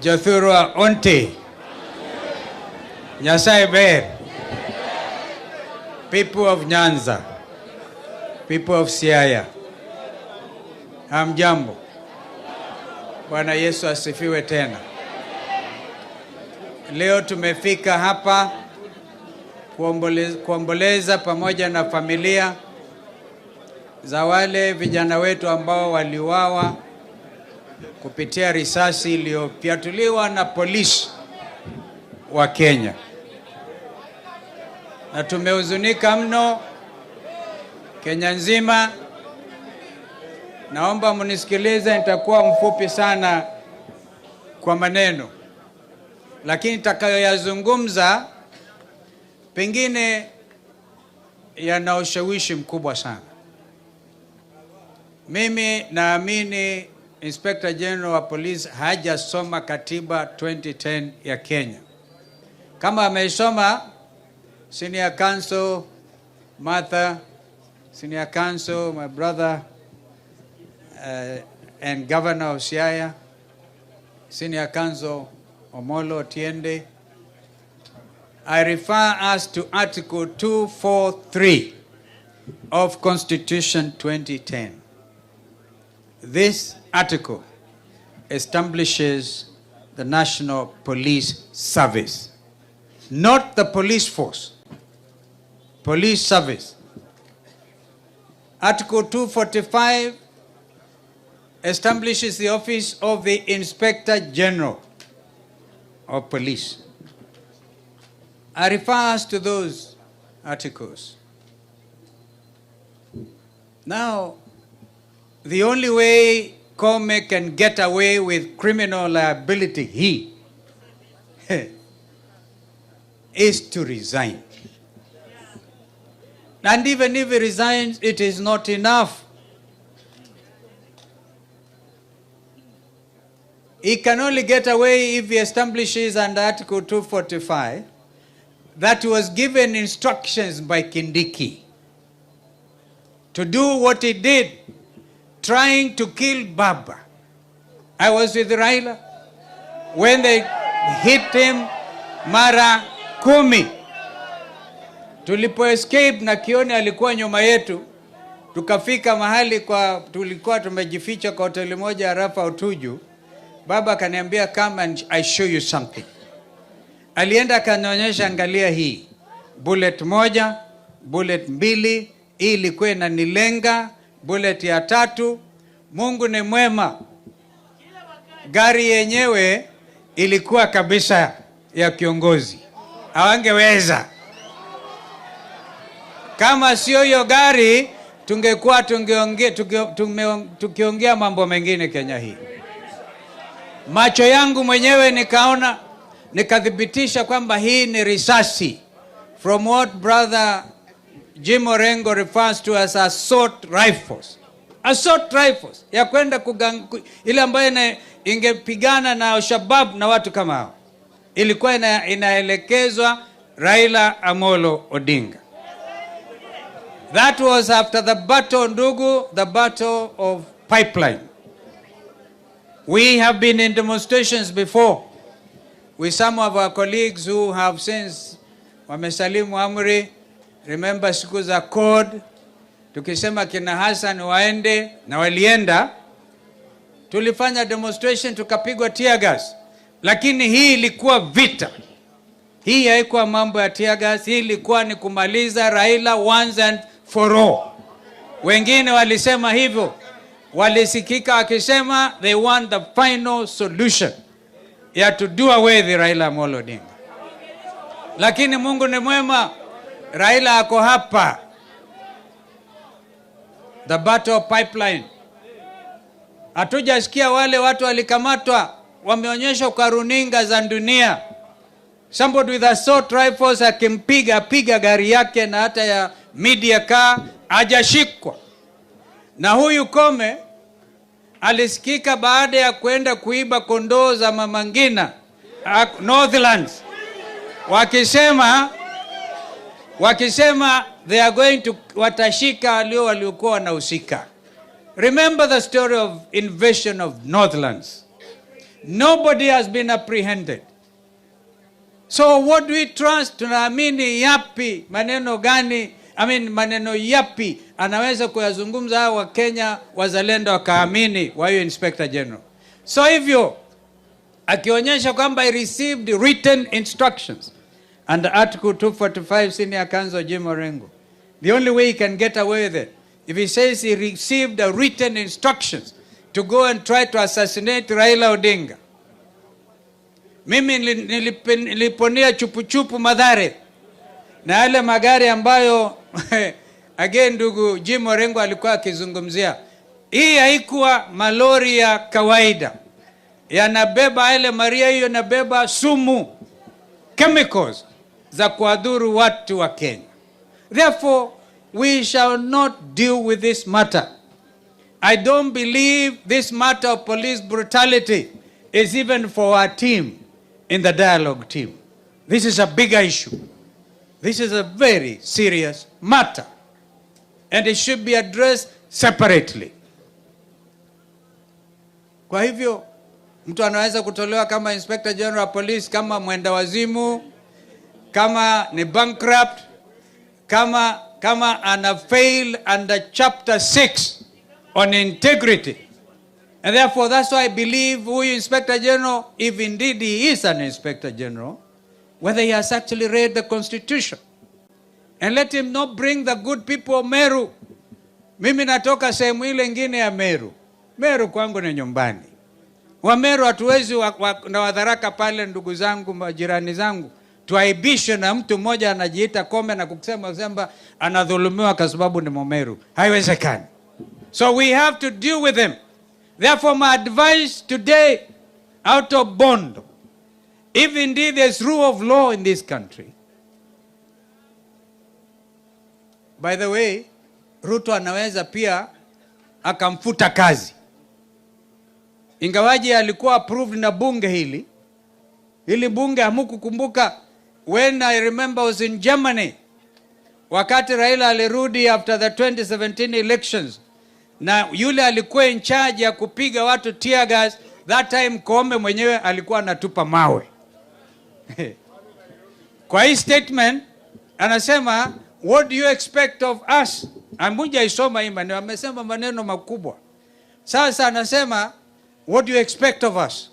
Jothurwa Onti. Nyasaye ber. People of Nyanza. People of Siaya. Hamjambo. Bwana Yesu asifiwe tena. Leo tumefika hapa kuomboleza pamoja na familia za wale vijana wetu ambao waliuawa kupitia risasi iliyofyatuliwa na polisi wa Kenya. Na tumehuzunika mno Kenya nzima. Naomba mnisikilize, nitakuwa mfupi sana kwa maneno, lakini nitakayoyazungumza pengine yana ushawishi mkubwa sana. Mimi naamini Inspector General wa Police hajasoma katiba 2010 ya Kenya. Kama ameisoma, Senior Counsel Martha, Senior Counsel, my brother, and Governor of Siaya, Senior Counsel Omolo Otiende, I refer us to Article 243 of Constitution 2010. This article establishes the National Police Service, not the police force, police service. Article 245 establishes the office of the Inspector General of Police. I refer us to those articles. Now, the only way Koome can get away with criminal liability, he, is to resign. And even if he resigns, it is not enough. He can only get away if he establishes under Article 245 that he was given instructions by Kindiki to do what he did, trying to kill Baba. I was with Raila when they hit him mara 10. Tulipo escape na Kioni alikuwa nyuma yetu, tukafika mahali kwa tulikuwa tumejificha kwa hoteli moja ya Rafa Utuju. Baba akaniambia, come and I show you something. Alienda akanionyesha, angalia hii bullet 1, bullet 2, hii ilikuwa inanilenga, bullet ya 3. Mungu ni mwema, gari yenyewe ilikuwa kabisa ya kiongozi, hawangeweza. Kama sio hiyo gari tungekuwa tukiongea mambo mengine Kenya hii. Macho yangu mwenyewe nikaona, nikathibitisha kwamba hii ni risasi from what brother Jim Orengo refers to as assault rifles. Assault rifles ya kwenda ile ambayo ingepigana na Al-Shabaab na watu kama hao. Ilikuwa inaelekezwa Raila Amolo Odinga. That was after the battle, ndugu, the battle of pipeline. We have been in demonstrations before with some of our colleagues who have since wamesalimu amri. Remember siku za CORD, tukisema kina Hassan waende na walienda. Tulifanya demonstration tukapigwa tear gas. Lakini hii ilikuwa vita. Hii haikuwa mambo ya tear gas, hii ilikuwa ni kumaliza Raila once and for all. Wengine walisema hivyo, walisikika wakisema they want the final solution ya to do away with Raila Amolo Odinga. Lakini Mungu ni mwema, Raila ako hapa. The battle pipeline. Hatujasikia wale watu walikamatwa, wameonyeshwa kwa runinga za dunia. Somebody with assault rifles akimpiga piga gari yake na hata ya media car, hajashikwa. Na huyu Koome alisikika baada ya kwenda kuiba kondoo za Mama Ngina Northlands, wakisema they are going to watashika waliokuwa wanahusika. Remember the story of invasion of Northlands. Nobody has been apprehended. So what do we trust? Tunaamini yapi? Maneno gani? I mean, maneno yapi anaweza kuyazungumza hao Wakenya wazalendo wakaamini wa hiyo Inspector General? So hivyo akionyesha kwamba he received written instructions under Article 245, Senior Counsel Jim Orengo. The only way he can get away with it, if he says he received a written instructions to go and try to assassinate Raila Odinga. Mimi niliponea chupuchupu Mathare na yale magari ambayo again ndugu Jim Orengo alikuwa akizungumzia. Hii haikuwa malori ya kawaida, yanabeba yale maria, hiyo inabeba sumu, chemicals za kuadhuru watu wa Kenya. Therefore, we shall not deal with this matter. I don't believe this matter of police brutality is even for our team in the dialogue team. This is a bigger issue. This is a very serious matter, and it should be addressed separately. Kwa hivyo mtu anaweza kutolewa kama Inspector General of Police kama mwenda wazimu, kama ni bankrupt, kama ana fail under chapter 6 on integrity. And therefore that's why I believe huyu Inspector General, if indeed he is an Inspector General, whether he has actually read the Constitution. And let him not bring the good people of Meru. Mimi natoka sehemu ile ingine ya Meru. Meru kwangu ni nyumbani. Wameru hatuwezi na Wadharaka pale, ndugu zangu, majirani zangu, tuaibishwe na mtu mmoja anajiita Koome na kusema kwamba anadhulumiwa kwa sababu ni Mumeru. Haiwezekani. So we have to deal with him. Therefore, my advice today out of Bondo, if indeed there's rule of law in this country, by the way, Ruto anaweza pia akamfuta kazi, ingawaje alikuwa approved na bunge hili. Hili bunge hamukukumbuka, when I remember I was in Germany wakati Raila alirudi after the 2017 elections, na yule alikuwa in charge ya kupiga watu tear gas that time, Koome mwenyewe alikuwa anatupa mawe. Kwa hii statement anasema, "What do you expect of us?" Amuja isoma hii maneno, amesema maneno makubwa. Sasa anasema, "What do you expect of us?"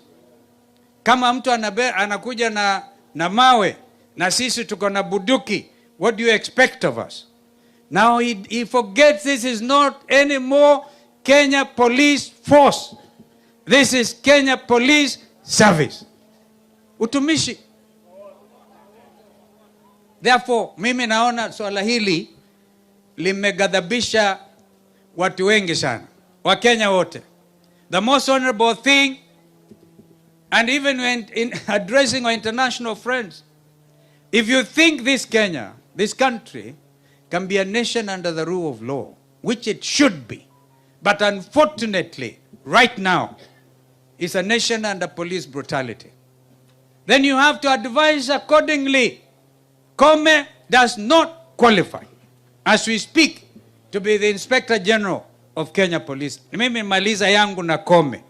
Kama mtu anakuja na mawe na sisi tuko na bunduki, what do you expect of us? Now he forgets this is not anymore Kenya Police Force. This is Kenya Police Service. Utumishi. Therefore, mimi naona swala hili limeghadhabisha watu wengi sana, Wakenya wote. The most honorable thing, and even when in addressing our international friends, if you think this Kenya, this country, can be a nation under the rule of law, which it should be, but unfortunately, right now, it's a nation under police brutality, then you have to advise accordingly. Koome does not qualify, as we speak, to be the Inspector General of Kenya Police. Mimi maliza yangu na Koome.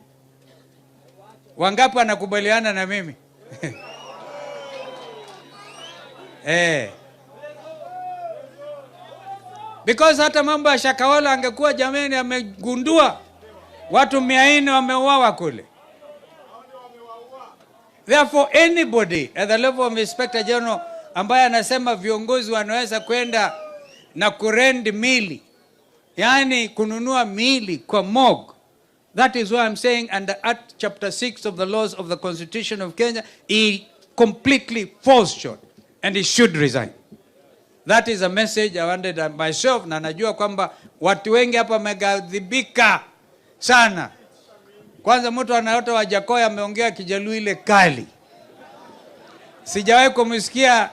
Wangapi wanakubaliana na mimi? Because hata mambo ya Shakahola angekuwa jameni amegundua watu 400 wameuawa kule. Therefore anybody at the level of Inspector General ambaye anasema viongozi wanaweza kwenda na kurent mili, yani kununua mili kwa morgue, that is why I'm saying under Act Chapter 6 of the laws of the Constitution of Kenya, he completely falls short and he should resign. That is a message I wanted myself, na najua kwamba watu wengi hapa wameghadhibika sana. Kwanza mtu anaota Wajackoyah ameongea Kijaluo ile kali. Sijawahi kumsikia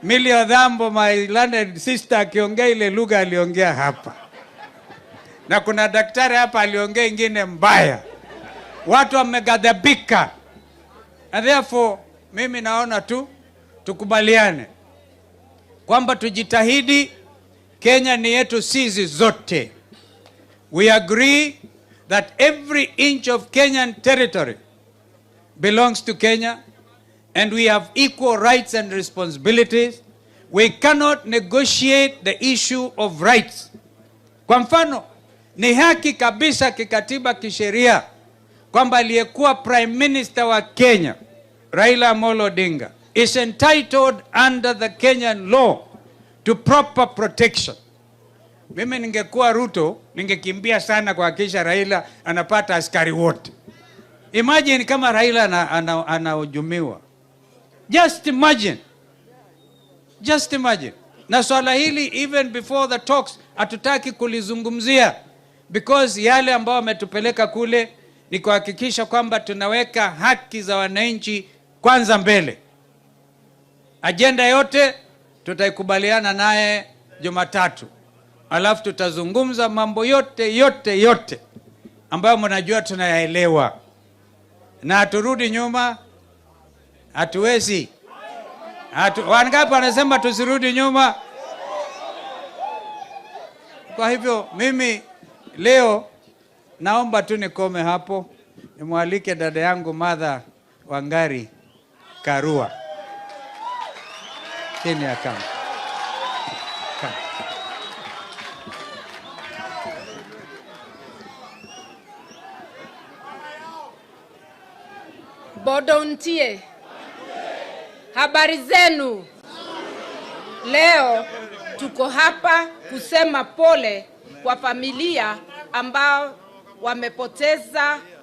Millie Odhiambo, my learned sister, akiongea ile lugha aliongea hapa. Na kuna daktari hapa aliongea ingine mbaya. Watu wameghadhabika. And therefore mimi naona tu tukubaliane kwamba tujitahidi. Kenya ni yetu sisi zote. We agree that every inch of Kenyan territory belongs to Kenya and we have equal rights and responsibilities. We cannot negotiate the issue of rights. Kwa mfano, ni haki kabisa kikatiba, kisheria kwamba aliyekuwa Prime Minister wa Kenya, Raila Amolo Odinga, is entitled under the Kenyan law to proper protection. Mimi ningekuwa Ruto, ningekimbia sana kuhakikisha Raila anapata askari wote. Imagine kama Raila anahujumiwa. Just imagine. Just imagine. Na swala hili, even before the talks, hatutaki kulizungumzia because yale ambayo wametupeleka kule ni kuhakikisha kwamba tunaweka haki za wananchi kwanza mbele. Ajenda yote tutaikubaliana naye Jumatatu, alafu tutazungumza mambo yote yote yote ambayo mnajua tunayaelewa, na haturudi nyuma, hatuwezi. Wangapi wanasema tusirudi nyuma? Kwa hivyo mimi leo naomba tu nikome hapo, nimwalike dada yangu Martha Wangari Karua chini ya kama. Come. Bodontie. Habari zenu? Leo tuko hapa kusema pole kwa familia ambao wamepoteza